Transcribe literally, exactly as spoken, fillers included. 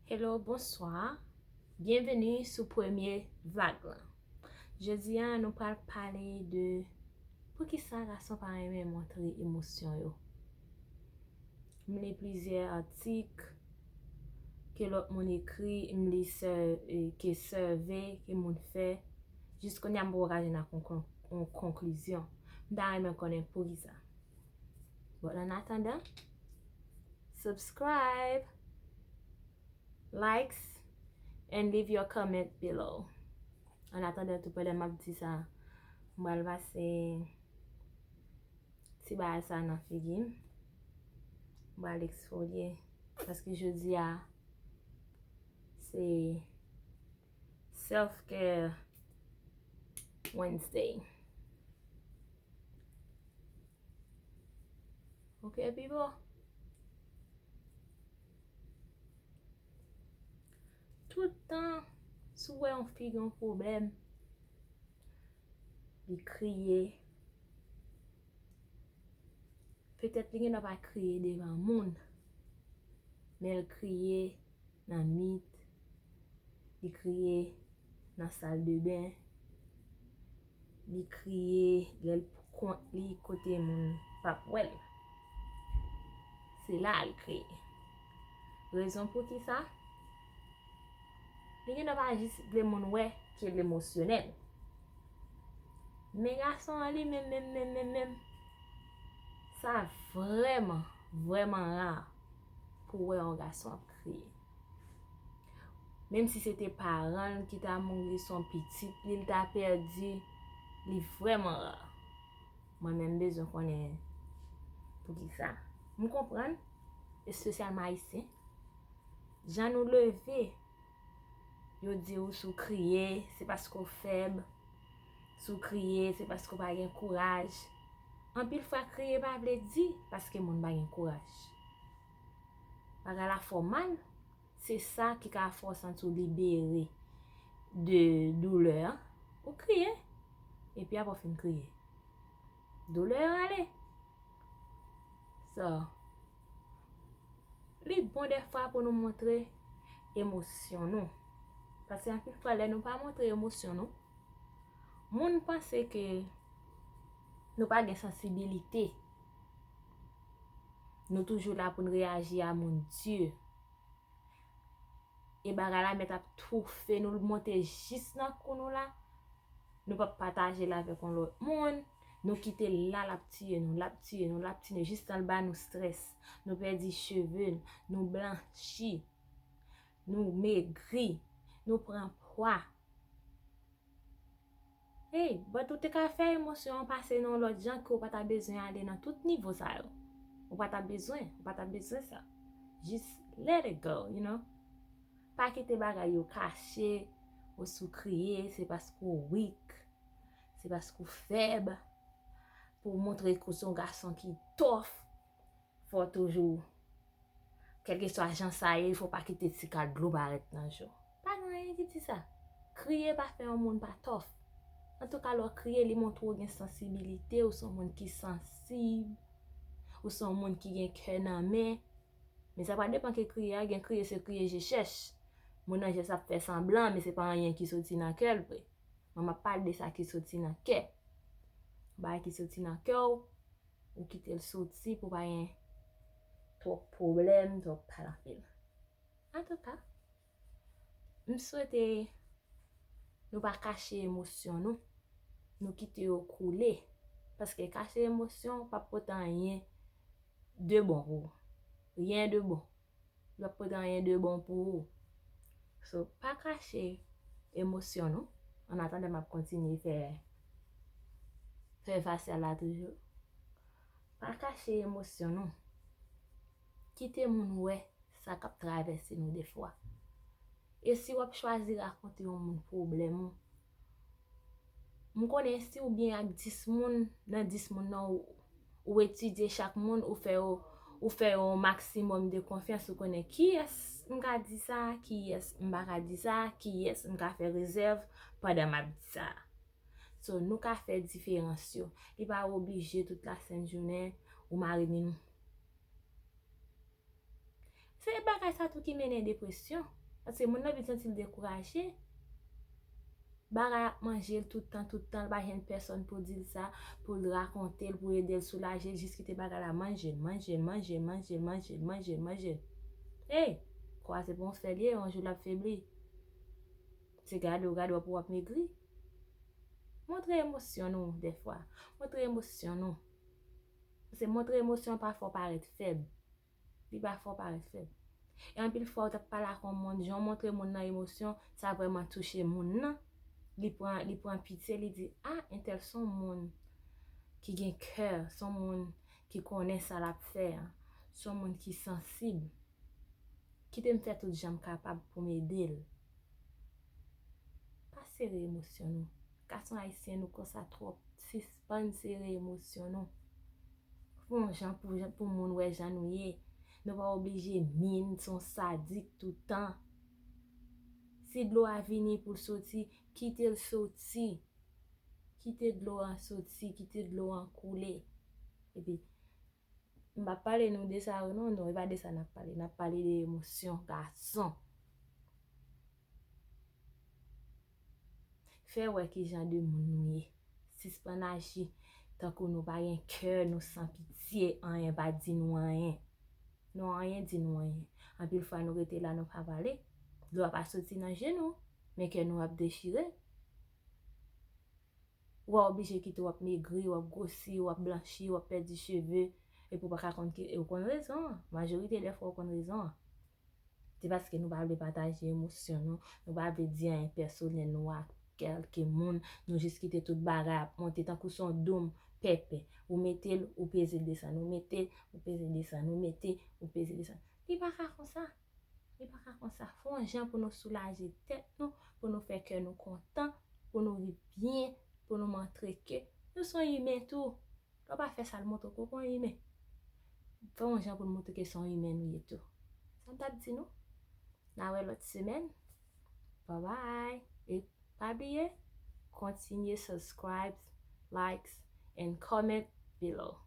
Hello, bonswa. Byenveni sou premye vlog lan. Jodi a, nou pral pale de poukisa gason pa renmen montre emosyon yo. M li plizyè atik ke lòt moun ekri, m li sè, e, ke sève ke moun fè. Jis kounye a m poko ka jwenn ak yon kon-, yon konklizyon. M ta renmen konnen poukisa. But an atandan, subscribe, likes, and leave your comment below. An atandan tou, pandan m ap di sa, m pral pase ti bagay sa nan figi m. M pral eksfolye. Paske jodi a, se Self Care Wednesday. Ok, people? Tout tan, si w wè yon fi gen yon pwoblèm, li kriye. Petèt li gendwa pa kriye devan moun, men l kriye nan mit, li kriye nan sal de ben, li kriye lè l pou kont li kote moun p ap wè l. Se la l kriye. Rezon poukisa? Li gendwa pa jis vle moun wè ke l emosyonèl. Men gason an li menm, menm, menm, menm, menm, sa vrèman, vrèman ra pou w wè yon gason ap kriye. Menm si se te paran l ki ta mouri, se yon pitit li l ta pèdi, li vrèman ra. Mwen menm bezwen konnen poukisa. M konprann, espesyalman ayisyen, jan nou leve, yo di w si w kriye, se paske w fèb. Si w kriye, se paske w pa gen kouraj. Anpil fwa, kriye pa vle di paske moun pa gen kouraj. Bagay la fè w mal, se sa ki ka fè w santi w libere de doulè an. Ou kriye, epi apre w fin kriye, doulè an ale. So, li bon dèfwa pou nou montre emosyon nou. Paske anpil fwa, lè nou pa montre emosyon nou, moun panse ke nou pa gen sansibilite. Nou toujou la pou n reyaji a moun di. E bagay la mèt ap toufe nou, l monte jis nan kou nou la. Nou p ap pataje l avèk yon lòt moun. Nou kite l la, l ap tiye nou, l ap tiye nou, l ap tiye nou, jistan l ba nou strès. Nou pèdi cheve n, nou blanchi, nou megri, nou pran pwa. Hey, but ou te ka fè emosyon an pase nan yon lòt jan ke w pa ta bezwen ale nan tout nivo sa yo. Ou pa ta bezwen, ou pa ta bezwen sa. Jis let it go, you know. Pa kite bagay yo kache, ou si w kriye, se paske w weak, se paske w fèb, pou w montre ke w se yon gason ki tough, fò w toujou, kèlkeswa jan sa ye, fò w pa kite ti kal dlo parèt nan je w. Pa gen anyen ki di sa. Kriye pa fè yon moun pa tough. Antouka, lè w kriye, li montre w gen sansibilite, ou se yon moun ki sansib, ou se yon moun ki gen kè nan men. Men sa pa depan ke kriye a, gen kriye se kriye je chèch. Moun nan jis ap fè sanblan, men se pa anyen ki soti nan kè l vre. Mwen m ap pale de sa ki soti nan kè. Bagay ki soti nan kè w, ou kite l soti pou pa gen twòp pwoblèm, twòp pale anpil. Antouka, m swete nou pa kache emosyon nou, nou kite yo koule. Paske kache emosyon p ap pote anyen de bon pou ou. Rien de bon. Li p ap pote anyen de bon pou ou. So, pa kache emosyon nou. An atandan m ap kontinye fè, fè fasyal la toujou. Pa kache emosyon nou. Kite moun wè sa k ap travèse nou defwa. E si w ap chwazi rakonte yon moun pwoblèm ou, m konnen si w byen ak dis moun, nan dis moun nan, ou, ou etidye chak moun, ou fè yo, ou fè yo yon maksimòm de konfyans, ou konnen kiyès m ka di sa, kiyès m pa ka di sa, kiyès m ka fè rezèv pandan m ap di sa. So, nou ka fè diferans yo. Li pa oblije tout lasent jounen ou mare men nou. Se bagay sa tou ki mennen depresyon. Paske moun nan vin santi l dekouraje. Bagay ap manje l tout tan, tout tan, l pa jwenn pèsòn pou di l sa, pou l rakonte l, pou ede l soulaje l, jis kite bagay la manje l, manje l, manje l, manje l, manje l, manje l, manje l. Ey, kò a se pa yon fè l ye, yon jou l ap febli. Se gade w gade w ap, w ap megri. Montre emosyon nou dèfwa. Montre emosyon nou. Paske montre emosyon pa fè w parèt fèb. Li pa fè w parèt fèb. E anpil fwa, ou t ap pale ak yon moun, jan w montre moun nan emosyon, sa vrèman touche moun nan. Li pran, li pran pitye, li di, a, entèl se yon moun ki gen kè, se yon moun ki konnen sa l ap fè a, se yon moun ki sansib. Kite m fè tout jan m kapab pou m ede l. Pa sere emosyon nou. Gason ayisyen nou konsa twòp. Sispann sere emosyon nou. Fè yon jan pou, pou moun wè jan nou ye. Nou pa oblije min, se yon sadik toutan. Si dlo a vini pou l soti, kite l soti. Kite dlo a soti, kite dlo a koule. Epi, m p ap pale nou de sa yo non, non, e pa de sa n ap pale. N ap pale de emosyon gason. Fè wè ki jan de moun nou ye. Sispann aji tankou nou pa gen kè, nou san pitye, anyen pa di nou anyen. Non, anyen di nou anyen. Anpil fwa nou rete la, nou pa pale. Dlo a pa soti nan je nou, men kè nou ap dechire. Ou a oblije kite w ap megri, w ap gwosi, w ap blanchi, w ap pèdi cheve, epi w pa ka konn ki, e w konn rezon an. Majorite dè fwa w konn rezon an. Se paske nou pa vle pataje emosyon nou, nou pa vle di anyen pèsonèl nou ak kèlke moun, nou jis kite tout bagay ap monte tankou se yon doum pèpè. Ou mete l, ou peze l desann, ou mete l, ou peze l desann, ou mete, ou peze l desann. Li pa ka konsa. Li pa ka konsa. Fè yon jan pou nou soulaje tèt nou, pou nou fè kè nou kontan, pou nou viv byen, pou nou montre ke nou se yon imen tou. Lè w pa fè sa, l montre w ke w pa yon imen. Fè yon jan pou l montre ke se yon imen nou ye tou. Sa m t ap di nou. N a wè lòt semèn. Bye bye. E pa bliye, kontinye subscribe, likes, and comment below.